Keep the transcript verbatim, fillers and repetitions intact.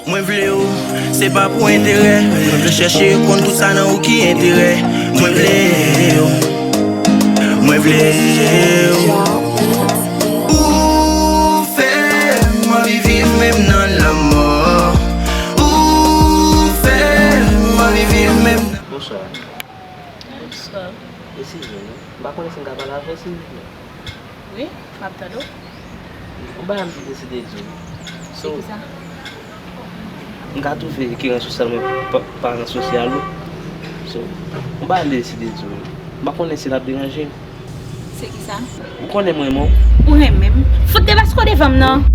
Mwen vle w, se pa pou enterè. Mwen vle chèche konn tout sa nan ou ki enterè. Mwen vle w, mwen vle w. Ou fè m anvi viv menm nan lanmò. Ou fè m anvi viv menm nan... Bonswa. Bonswa. Eskize m, m pa konnen si m ka pale avè w, silvouplè. Wi, m ap tande w. Yon bagay m te deside di w. So, se ki sa? M ka twouve ke ran sosyal mwen pa, pa ran sosyal ou. So, yon bagay m te deside di w. M pa konnen si l ap deranje w. Se ki sa? Ou konnen m renmen w. Ou renmen m? Fout de basko devan m nan.